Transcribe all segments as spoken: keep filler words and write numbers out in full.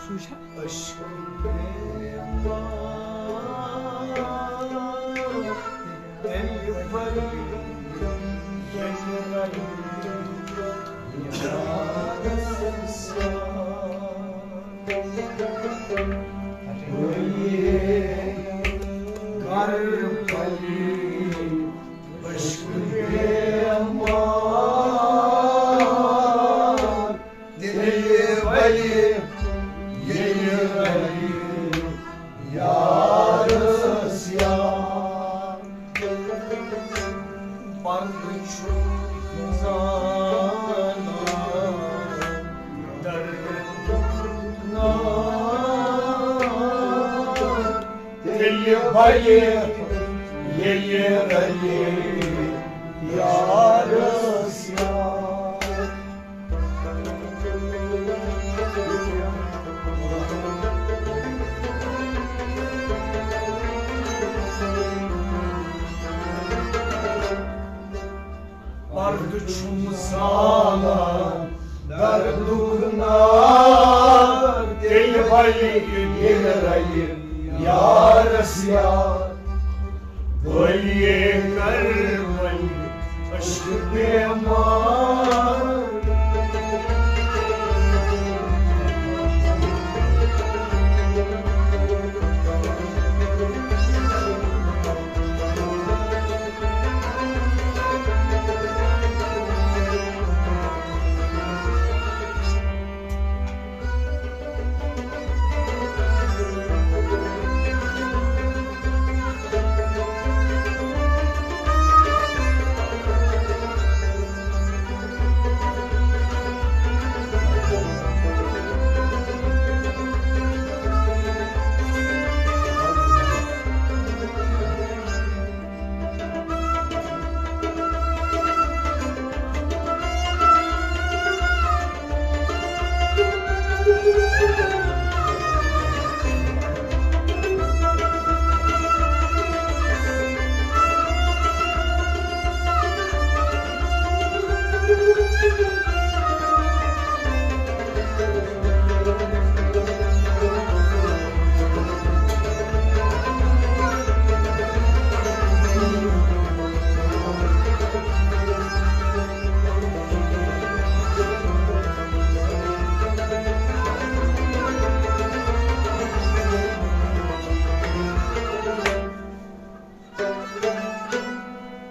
عشق بے مار، دل بری، دل بری، یار سنسار۔ کر بلی عشق بے مار، دل بلی، ییٚلہِ رلی یارس یار۔ پردٕ چھُ زانان دردُک نار۔ تیٚلہِ بلہِ، ییٚلہِ رلہِ یارس یار۔ پردٕ چھُم زالان دردُک نار، تیٚلہِ بلہِ ییٚلہِ رلہِ یارس یار۔ بلیے کر بلی عشق بے مار۔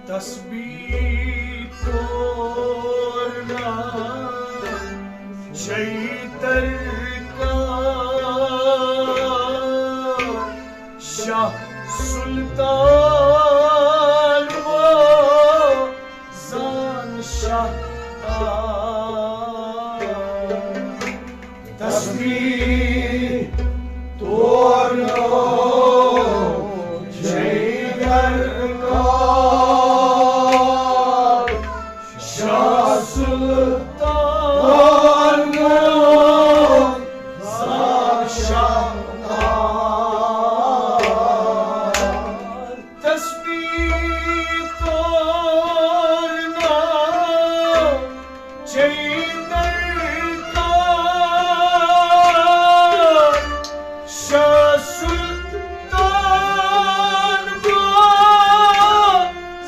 تسبیح تورنا چھے درکار، شاہ سلطان و زان شاہ۔ تسبیح تورنو جیگر کا شاہ سلطان گو زان شاہ۔ تسبیح تورنا چھے درکار، شاہ سلطان گو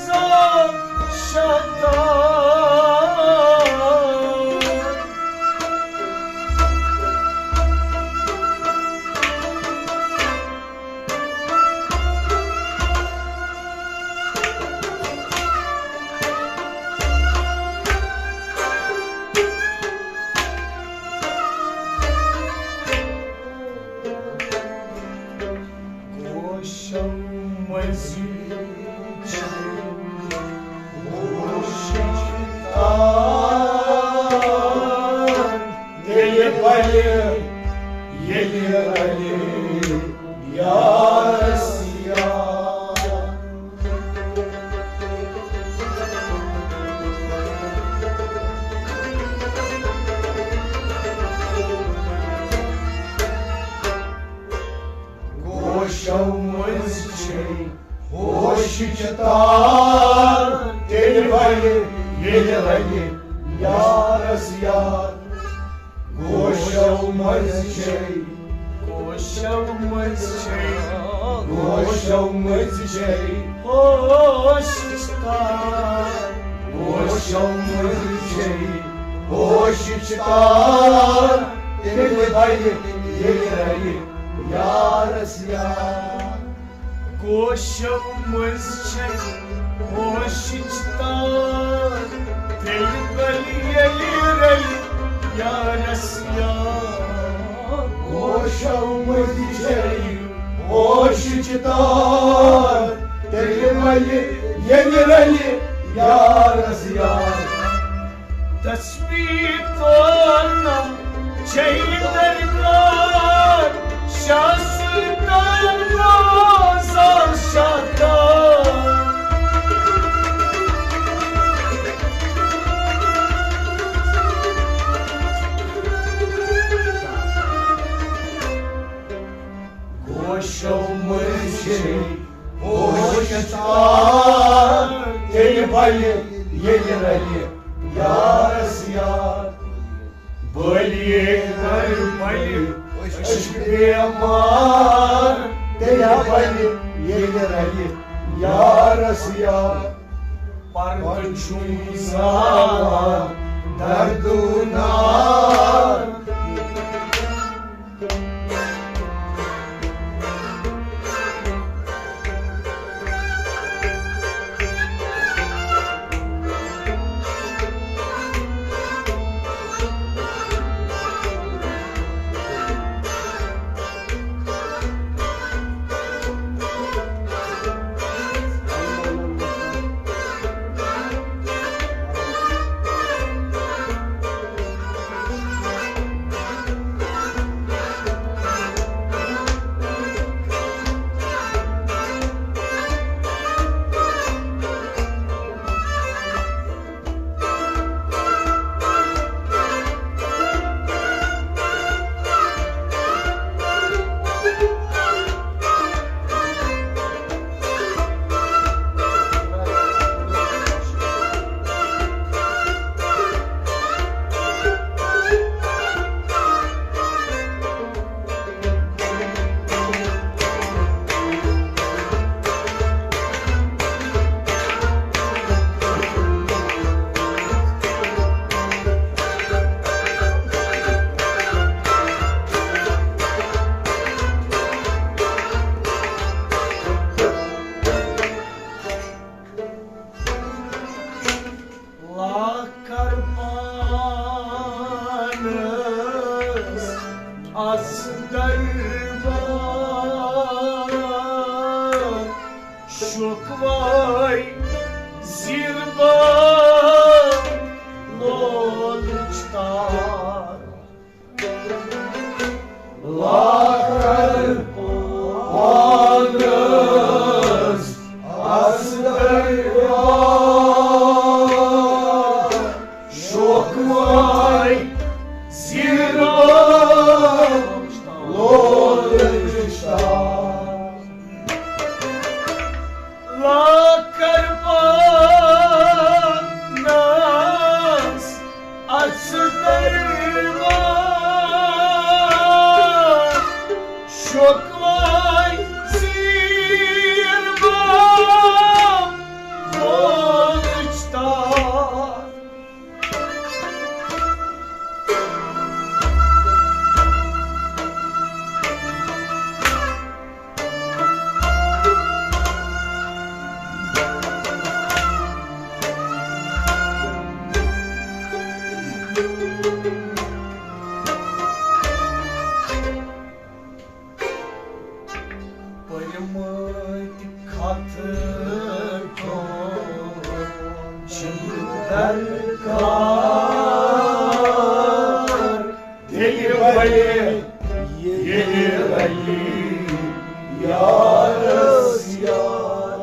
زان شاہ۔ گوشم مٔنٛزی چھِ ہوش تار، تیٚلہِ بلہِ ییٚلہِ رلہِ یارس یار۔ گوشو مٔنٛزۍ چھے ہوشٕچ تار، تیٚلہِ بلہِ ییٚلہِ رلہِ یارس یار۔ گوشو مٔنٛزۍ چھے ہوشو مٔنٛزۍ چھے، ہوشو مٔنٛزۍ چھے، ہوش چھِ تار۔ ہوشو مٔنٛزۍ چھے، ہوش چھِ تار۔ تیٚلہِ بَنہِ ییٚلہِ رَلہِ یارس یار۔ گوشو مٔنٛزۍ چھے ہوشٕچ تار، تیٚلہِ بلہِ ییٚلہِ رلہِ یارس یار۔ گوشو مٔنٛزۍ چھے ہوشٕچ تار، تیٚلہِ بلہِ ییٚلہِ رلہِ یارس یار۔ تسبیح تونا چیٚیہِ درکار، شاہ سلطان روزان شاہکار۔ گوشو مٔنٛزۍ چھے ہوش تار، تیٚلہِ بلہِ ییٚلہِ رلہِ یارس یار۔ بلہِ کر بلہِ عشق بیمار، تیٚلہِ بلہِ ییٚلہِ رلہِ یارس یار۔ پردٕ چھُم زالان دردٕ نار۔ لاکر پانس از دربار، شوکوے زیربار لولچ تار۔ لاکر پانس از دربار، شوکوے زیربار لولچ تار۔ لاکر پانس از دربار، شوکوے زیربار لولچ تار۔ پٔرمٕتۍ خط چھِم درکار، تیٚلہِ بلہِ ییٚلہِ رلہِ یارس یار۔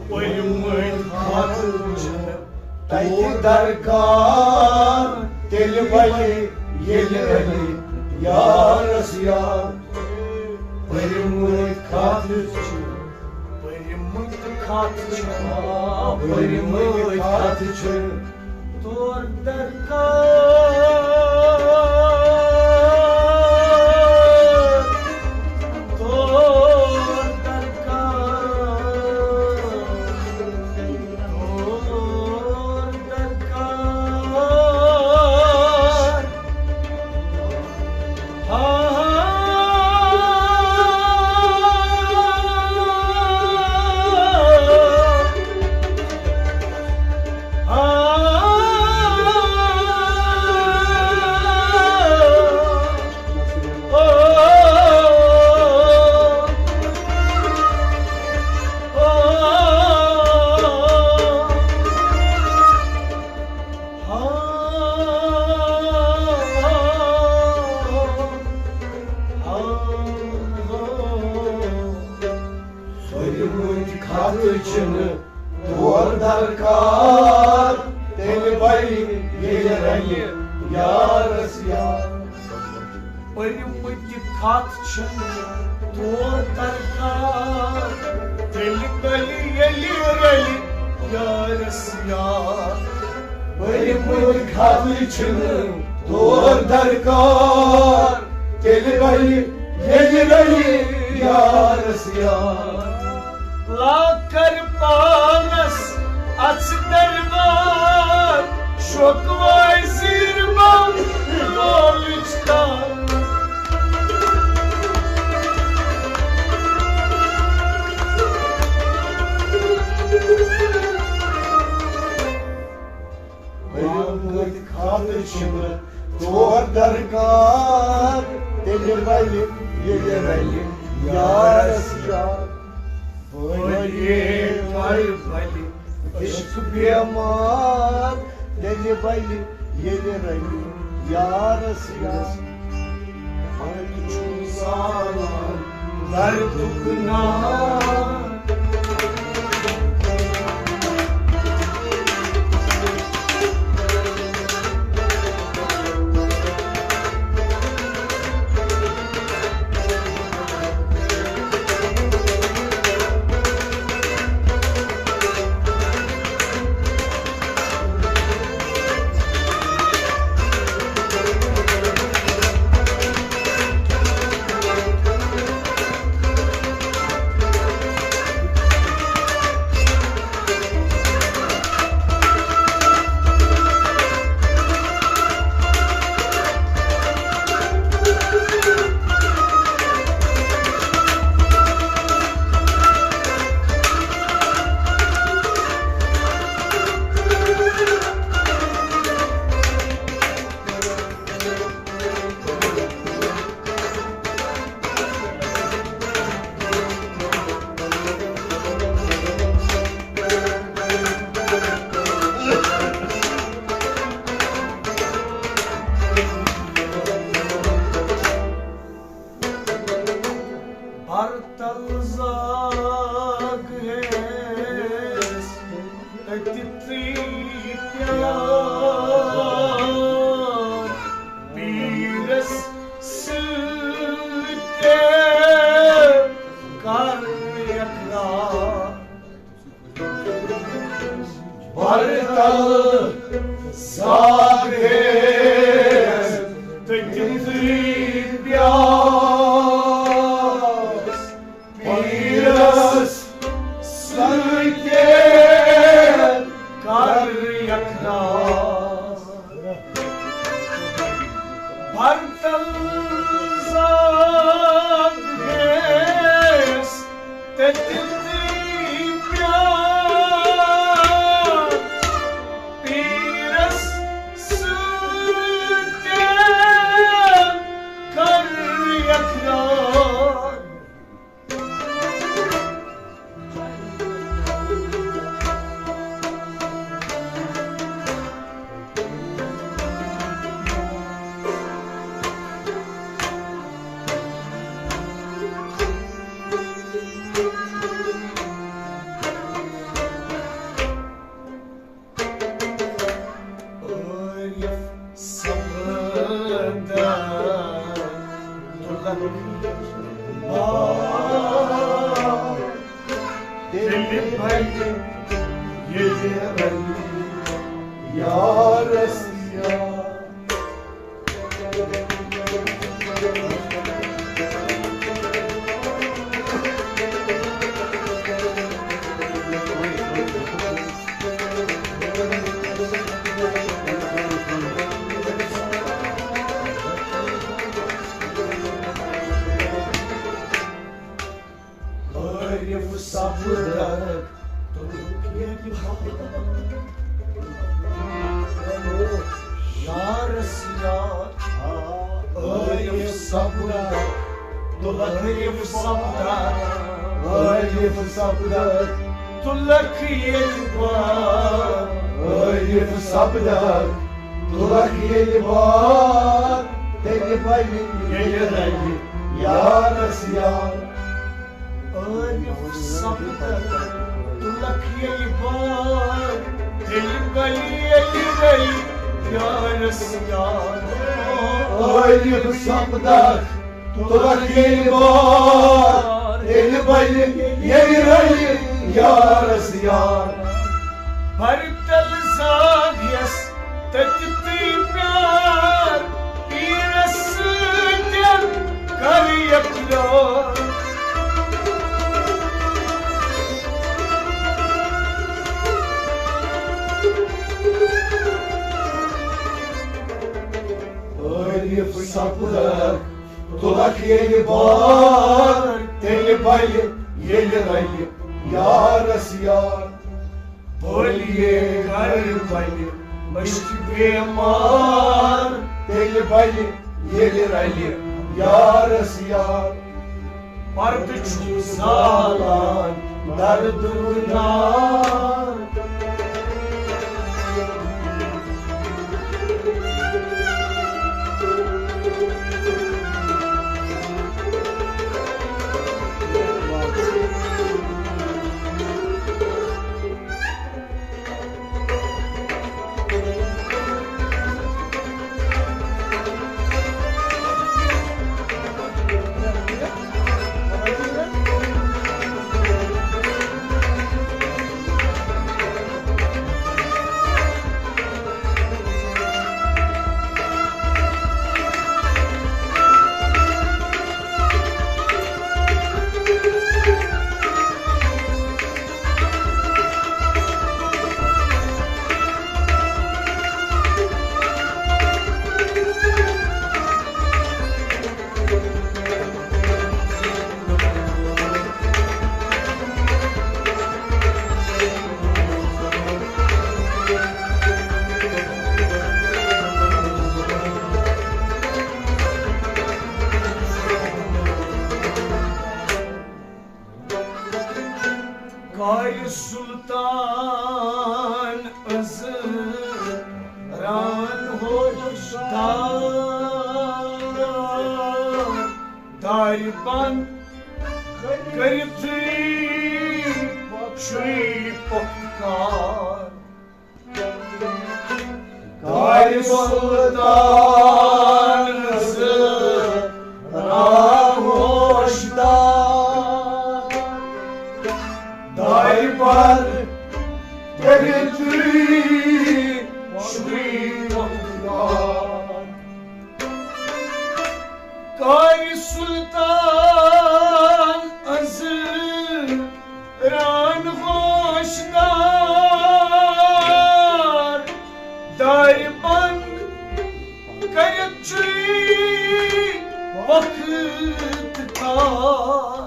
پٔرمٕتۍ خط چھِ تَتہِ درکار، تیٚلہِ بلہِ ییٚلہِ رلہِ یارس یار۔ پٔرمٕتۍ خط چھِ کتھ چھِ، بٔرمٕتۍ کتھ چھِ، تور درکار، تور درکار، تور درکار۔ ہا، ہا، ہا، ہا۔ ہُرمٕتۍ خط چھِنہٕ تور درکار، تیٚلہِ بلہِ ییٚلہِ رلہِ یارس یار۔ ہُرمٕتۍ خط چھِنہٕ تور درکار، تیٚلہِ بلہِ ییٚلہِ رلہِ یارس یار۔ ہُرمٕتۍ خط چھِنہٕ تور درکار، تیٚلہِ بلہِ ییٚلہِ رلہِ یارس یار۔ لاکر پانس اژ دربار، شوقوے زیر بم لولٕچ تار۔ ہُرمٕتۍ خط چھِنہٕ تور درکار، تیٚلہِ بلہِ ییٚلہِ رلہِ یارس یار۔ بٔلۍ کر بلہِ عشق بیمار، تیٚلہِ بلہِ ییٚلہِ رلہِ یارس یار۔ مرد چھُ زالان دردُک نار۔ برتل زاگ ہیس تٔتِتھٕے پیار، پیٖرس سۭتۍ کر اقرار۔ برتل زاگ ہیس تٔتِتھٕے پیار، پیٖرس سۭتۍ کر اقرار۔ برتل زاگ ہیس تٔتِتھٕے پیار، پیٖرس سۭتۍ کر اقرار۔ ییٚلہِ رَلہِ یارس یار۔ عٲرِف سپدکھ تُلکھ ییٚلہِ بار۔ یارس یار، عٲرِف سپدکھ تُلکھ، عٲرِف سپدکھ، عٲرِف سپدکھ تُلکھ ییٚلہِ بار۔ عٲرِف سپدکھ تُلکھ ییٚلہِ بار، تیٚلہِ بَنہِ ییٚلہِ رَلہِ یارس یار۔ عٲرِف سپدکھ تُلکھ ییٚلہِ بار، تیٚلہِ بَنہِ ییٚلہِ رَلہِ یارس یار۔ عٲرِف سپدکھ تُلکھ ییٚلہِ بار، تیٚلہِ بَنہِ ییٚلہِ رَلہِ یارس یار۔ بَرٕ تَلہٕ زاگ یَس تٔتۍ تٔتۍ پیار، پیٖرس سۭتۍ کر اقرار۔ عٲرِف سپدکھ تُلکھ ییٚلہِ بار، تیٚلہِ بَنہِ ییٚلہِ رَلہِ یارس یار۔ بولیے گھر بنہِ مٔشک بیمار، تیٚلہِ بنہِ ییٚلہِ رلہِ یارس یار۔ پردٕ چھُ زالان دردُک نار۔ کارِ سلطان عزران ہوشدار، دارِ بند کٔرِتھٕے چھُے پۄختہٕ کار۔ کارِ سلطان عزران ہوشدار، دارِ بند کٔرِتھٕے چھُے پۄختہٕ کار۔ کارِ سلطان عزران ہوشدار، دارِ بند کٔرِتھ چھُے پۄختہٕ کار۔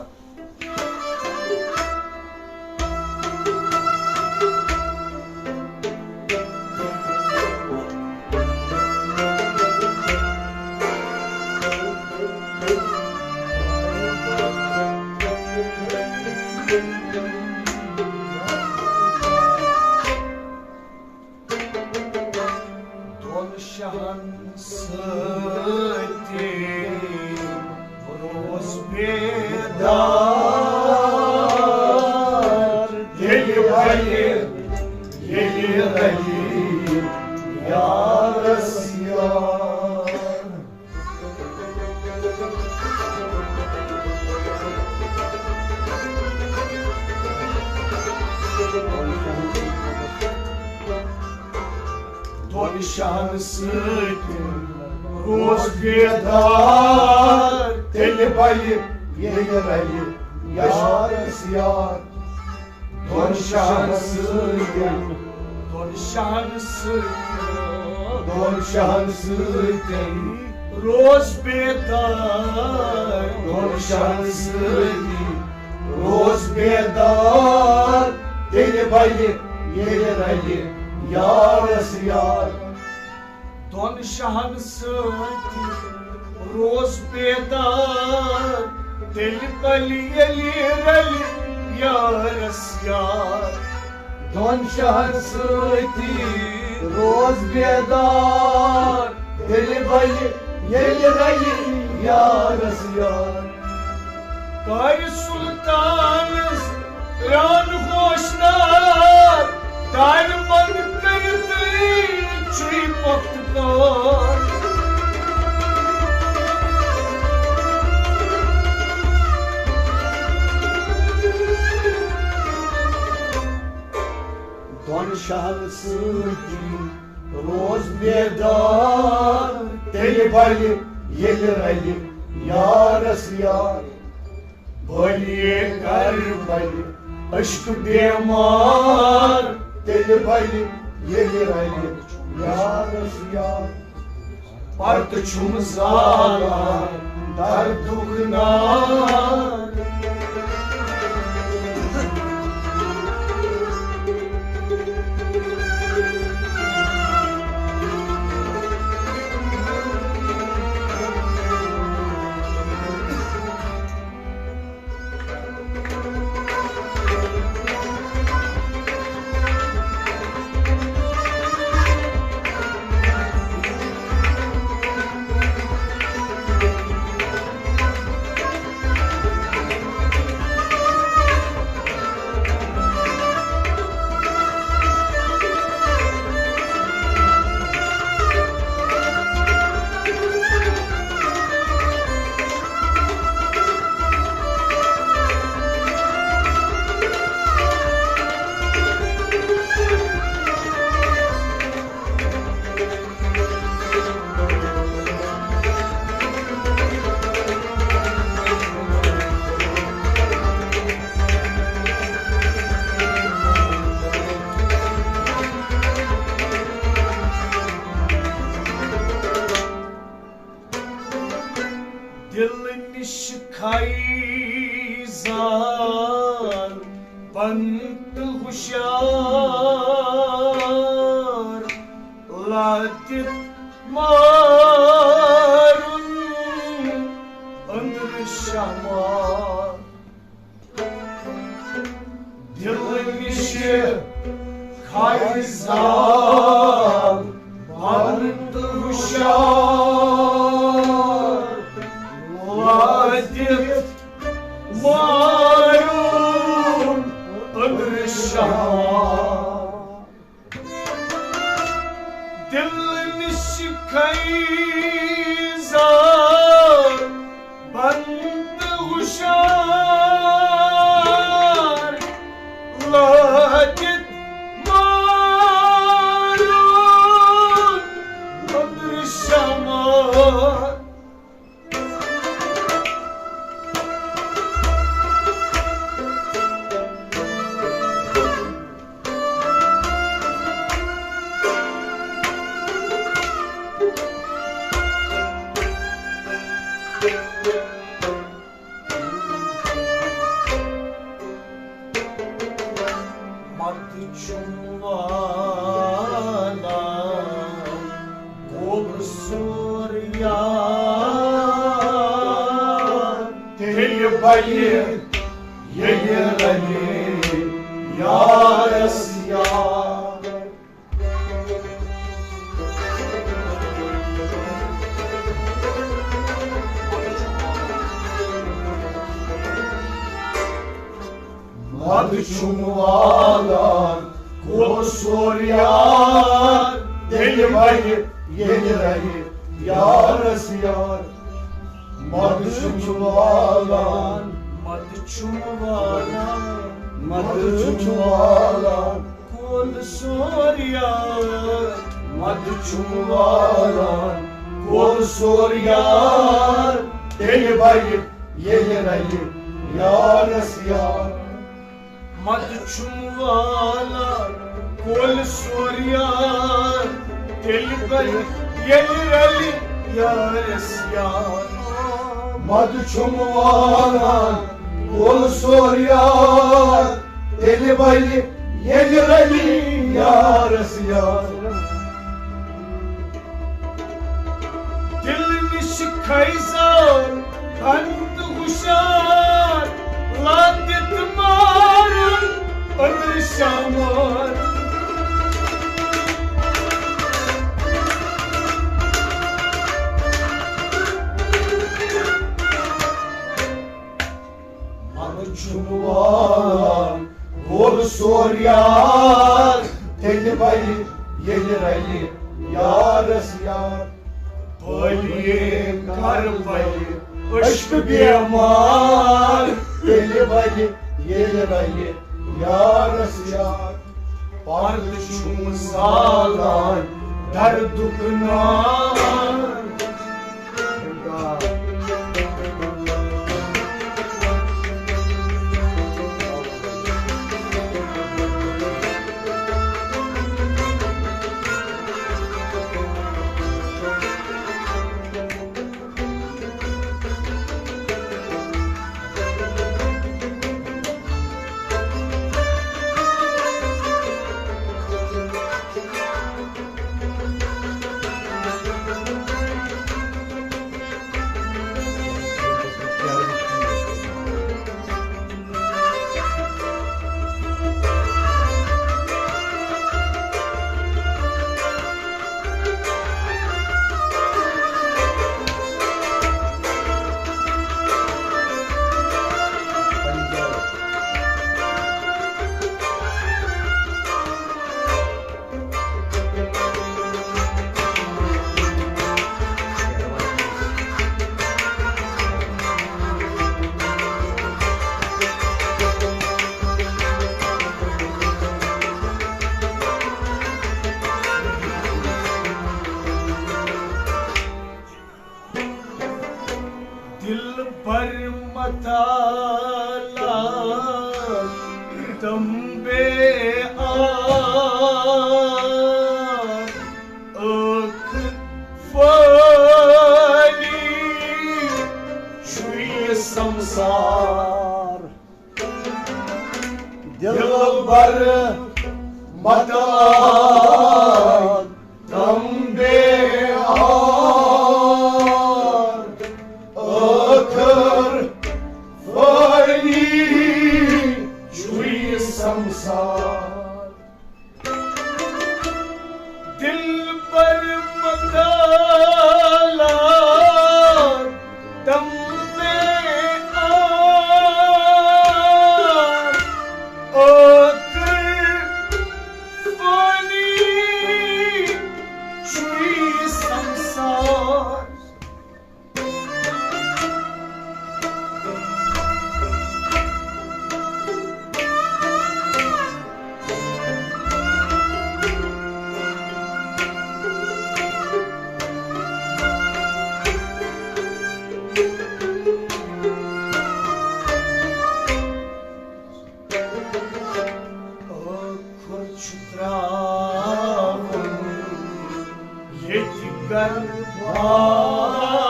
دۄن شاہن سۭتۍ روز بیدار، ییٚلہِ رلہِ، ییٚلہِ رلہِ یارس یار۔ شاہن سۭتۍ روز بیدار، تیٚلہِ بلہِ ییٚلہِ رلہِ یارس یار۔ دۄن شاہن سۭتۍ، دۄن شاہن سۭتۍ، دۄن شاہن سۭتۍ روز بیدار، دۄن شاہن سۭتۍ روز بیدار، تیٚلہِ بلہِ ییٚلہِ رلہِ یارس یار۔ دۄن شاہن سۭتۍ روز بیدار، تیٚلہِ بلہِ ییٚلہِ رلہِ یارس یار۔ دۄن شاہن سۭتی روز بیدار، تیٚلہِ بلہِ ییٚلہِ رلہِ یارس یار۔ کارِ سلطانس پران ہوشنار، دارِ بند کٔرِتھ چھُے پۄختہٕ کار۔ دۄن شاہن سۭتی روز بیدار، تیٚلہِ بلہِ ییٚلہِ رلہِ یارس یار۔ بلہِ کر بلہِ عشق بیمار، تیٚلہِ بلہِ ییٚلہِ رلہِ یارس یار۔ پتہٕ چھُم زالان دردُک نار۔ دِلہٕ نِش کھے زال بنٛد تہٕ ہُشار، لادِتھ مارُن أنٛدرٕ شمع۔ دِلہٕ نِش کھے زال بنٛد تہٕ ہُشار، لادِتھ مارُن أنٛدرٕ شمع۔ دِلہٕ نِش کھے زال بنٛد ہُشار، لٲگِتھ مارُن أنٛدرٕ شمع۔ مَدٕ چھُم والان گوٚب سوریا، تیٚلہِ بَلہِ ییٚلہِ رَلہِ یارَس یار۔ مَدٕ چھُم والان گوٚب سوریا، تیٚلہِ بَلہِ ییٚلہِ رَلہِ یارَس یار۔ مَدٕ چھُم والان، مَدٕ چھُم والان، مَدٕ چھُم والان گوٚب سوریا، مَدٕ چھُم والان کول سور یار، تیٚلہِ بَلہِ ییٚلہِ رَلہِ یارَس یار۔ مَدٕ چھُم والان کول سور یار، تیٚلہِ بَلہِ ییٚلہِ رَلہِ یارَس یار۔ مَدٕ چھُم والان کول سور یار، تیٚلہِ بَلہِ ییٚلہِ رَلہِ یارَس یار۔ دِل نِش خیزان ہن تہٕ ہُشار، لاتِتھ مارُن أنٛدرِ شامار۔ مَدٕ چھُم والان کول سور یار، تیٚلہِ بَلہِ ییٚلہِ رَلہِ یارَس یار۔ بٲلی کَر بَلہِ عشقہٕ بیمار، تیٚلہِ بَلہِ ییٚلہِ رَلہِ یارَس یار۔ پَردٕ چھُم زالان دَردُک نار۔ دلبر متالا تم بے آ ٲخر فانی چھُ یہِ سمسار۔ دلبر متاع تم بے آر، ٲخر فانی چھُ یہِ سمسار۔ دلبر متالا تم بے آر، ٲخر فانی چھُ یہِ سمسار۔ ٲخر چھُ ترٛاوُن ییٚتہِ گرٕ بار،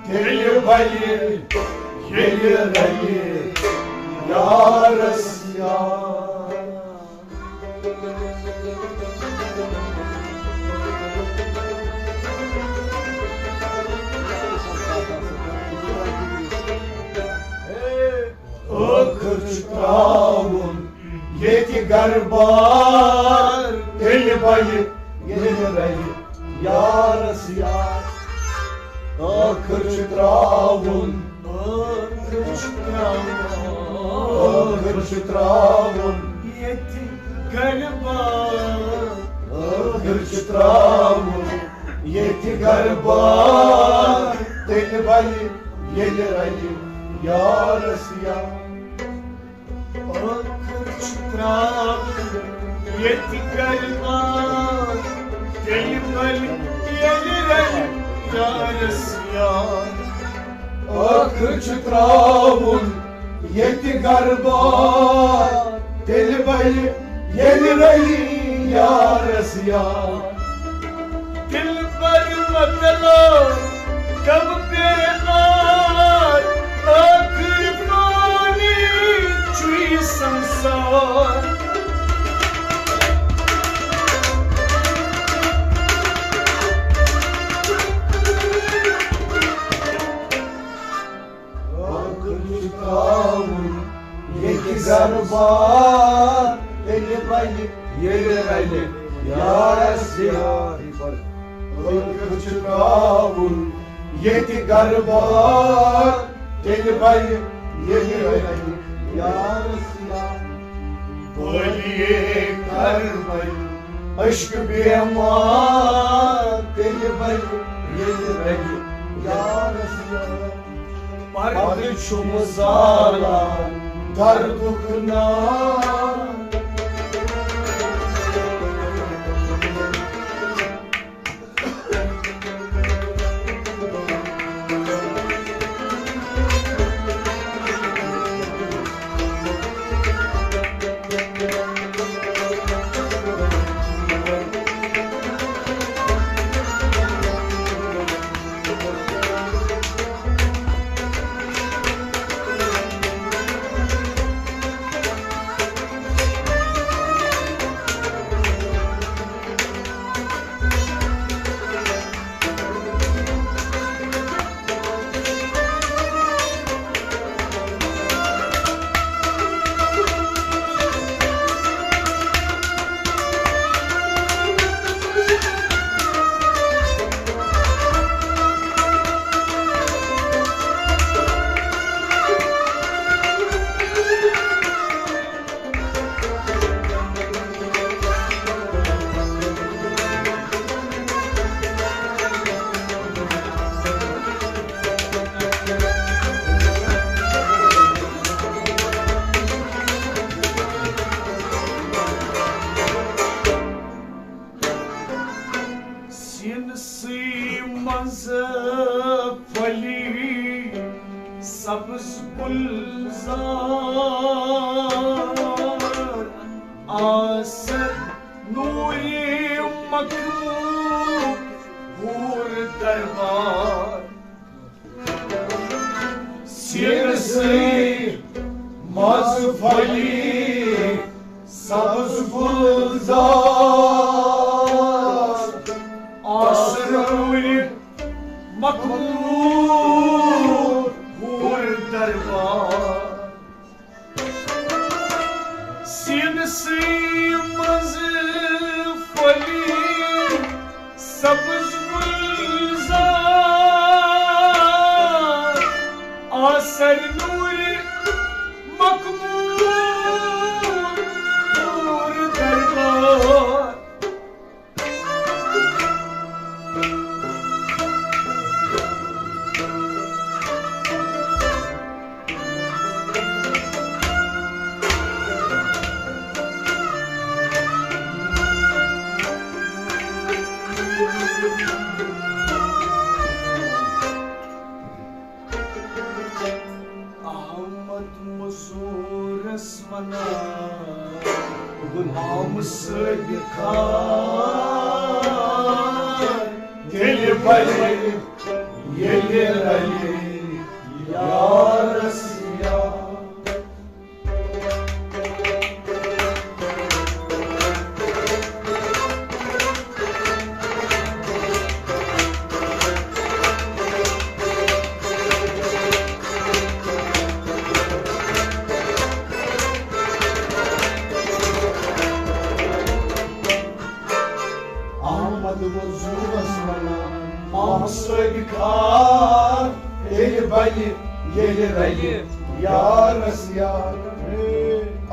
تیٚلہِ بَلہِ ییٚلہِ رَلہِ یارَس یار۔ ٲخر چھُ ترٛاوُن ییٚتہِ گرٕ بار، تیٚلہِ بَلہِ ییٚلہِ رَلہِ یارَس یار۔ ٲخر چھُ ترٛاوُن، ٲخر چھُ ترٛاوُن، ٲخر چھُ ترٛاوُن ییٚتہِ گرٕ بار۔ ٲخر چھُ ترٛاوُن ییٚتہِ گرٕ بار، تیٚلہِ بَلہِ ییٚلہِ رَلہِ یارَس یار۔ ٲخر چھُ ترٛاوُن ییٚتہِ گرٕ بار تیٚلہِ بلہِ ییٚلہِ رلہِ یارس یار۔ ٲخٕر چھُ ترٛاوُن ییٚتہِ گرٕ بار تیٚلہِ بلہِ ییٚلہِ رلہِ یارس یار۔ دلبر مطلب کب پیار، ٲخٕر پانی چھُے سنسار۔ ٲخٕر چھُ ترٛاوُن ییٚتہِ گرٕ بار، تیٚلہِ بلہِ ییٚلہِ رلہِ یارس یار۔ ٲخٕر چھُ ترٛاوُن ییٚتہِ گرٕ بار، تیٚلہِ بلہِ ییٚلہِ رلہِ یارس یار۔ بولیے کر بلہِ عشق بیمار، تیٚلہِ بلہِ ییٚلہِ رلہِ یارس یار۔ پردٕ چھُم زالان دردُک نار۔ سینسٕے منٛز پھٔلی سبز گلزار، آسر نوری مخلوق حور دربار۔ سینسٕے منٛز پھٔلی سبز گلزار، آسر نوری مخلوق حور دربار۔ سینسٕے منٛز پھٔلی سبز گلزار، آسر نوری مخلوق حور دربار۔ احمد مزورس ونان غلام صٲبِ خان، تیٚلہِ بلہِ ییٚلہِ رلہِ یارس یار۔ احمد مزورس ونان، مام صٲبِ خان، تیٚلہِ بلہِ ییٚلہِ رلہِ یارس یار۔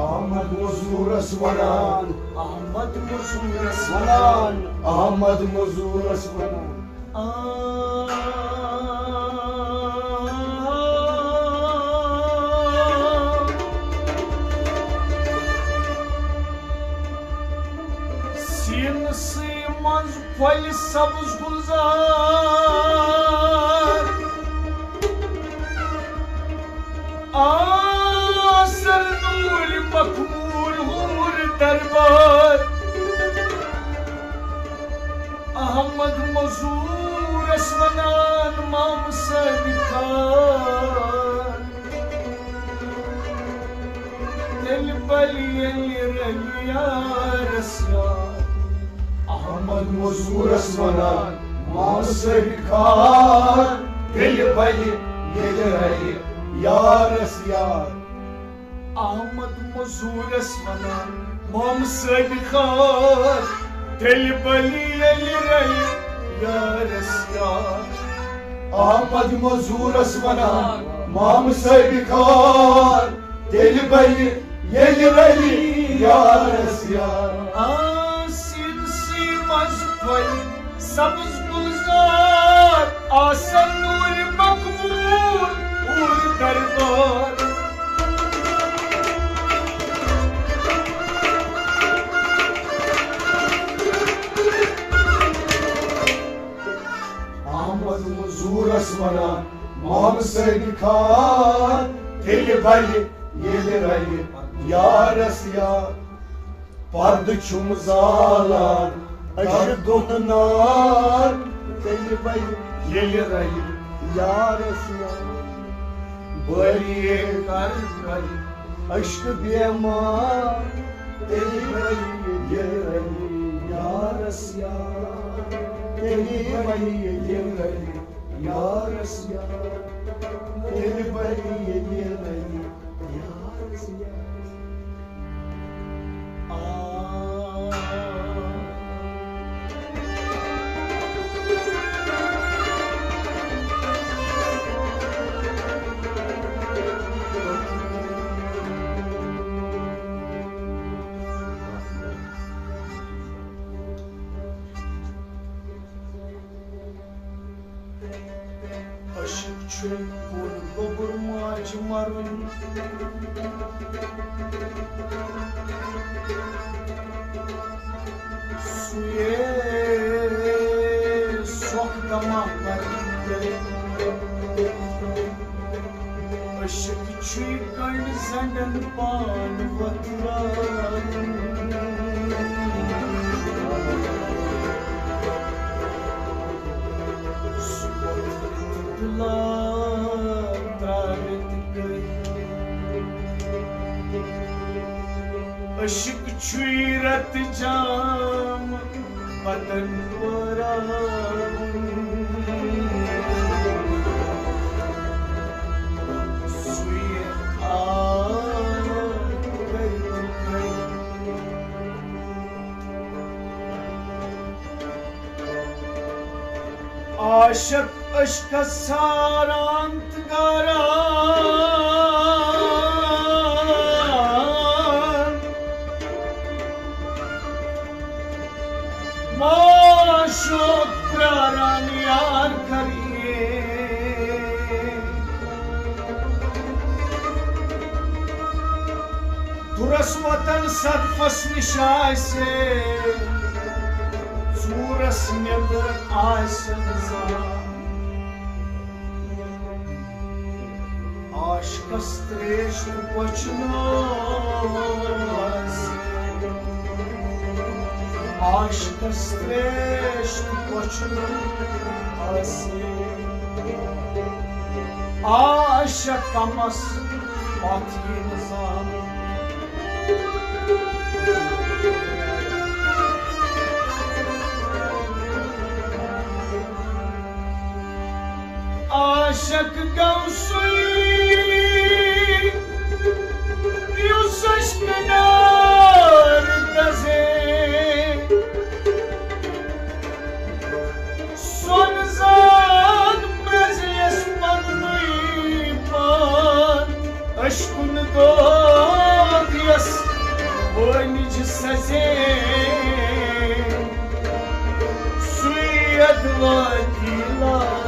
احمد مزورس ونان، احمد مزورس ونان، احمد مزورس ونان۔ سٕے منٛز پھۄلہِ سبز گُلزار۔ آسر نوٗرِ مخموٗر حوٗر دربار۔ احمد مزوٗرس ونان مامہٕ صٲبہِ خان۔ تیٚلہِ بلہِ ییٚلہِ رلہِ یارس یار۔ احمد مزوٗرس ونان مامہٕ صٲبہِ خان۔ تیٚلہِ بلہِ ییٚلہِ رلہِ یارس یار۔ احمد مزوٗرس ونان مامہٕ صٲبہِ خان۔ تیٚلہِ بلہِ ییٚلہِ رلہِ یارس یار۔ احمد مزوٗرس ونان مامہٕ صٲبہِ خان۔ تیٚلہِ بلہِ ییٚلہِ رلہِ یارس یار۔ آ، سیٖنسٕے منٛز پھۄلہِ سبز گُلزار۔ آسن نوٗرِ مخموٗر حوٗر دربار۔ احمد مزوٗرس ونان مامہٕ صٲبہِ خان۔ تیٚلہِ بلہِ ییٚلہِ رلہِ یارس یار۔ پردٕ چھُم زالان عشقُک نار۔ تیٚلہِ بلہِ ییٚلہِ رلہِ یارس یار۔ بٲری کر بلہِ عشقہٕ بیمار۔ تیٚلہِ بلہِ ییٚلہِ رلہِ یارس یار۔ تیٚلہِ بلہِ ییٚلہِ رلہِ یارس یار۔ تیٚلہِ بلہِ ییٚلہِ رلہِ یارس یار۔ آ۔ عشق چھُ کُن گوٚبُر ماجہِ مَرُن۔ سُے سۄکھ دَما پَرِ۔ عشق چھُے کنڈ زنڈن پان وتھراوُن۔ سُہ وقت دُلار ترٛٲوِتھ گٔے۔ عشق چھُے رتہٕ جام پتن پٲراوُن۔ سُے آ کٔرِتھ گٔے۔ عاشق عشقس ساران تہٕ گاران۔ معشوق پراران یار کریے۔ دُرس وطن صدفس نِش آسہِ، ژوٗرس نیٚبر آسہِ نہٕ زانٛہہ۔ عاشقس تریش تہٕ کۄچھنہٕ آسہِ۔ عاشقس تریش تہٕ کۄچھنہٕ آسہِ۔ عاشق کمس پتھ یی نہٕ زانٛہہ۔ عاشق گوٚو سُے، یُس عشقہٕ نار دزے۔ سۄن زان پرٛزیس پننُے پان، عشقُن دود یس وٲنِج سزے۔ سُے ادوٲتی لا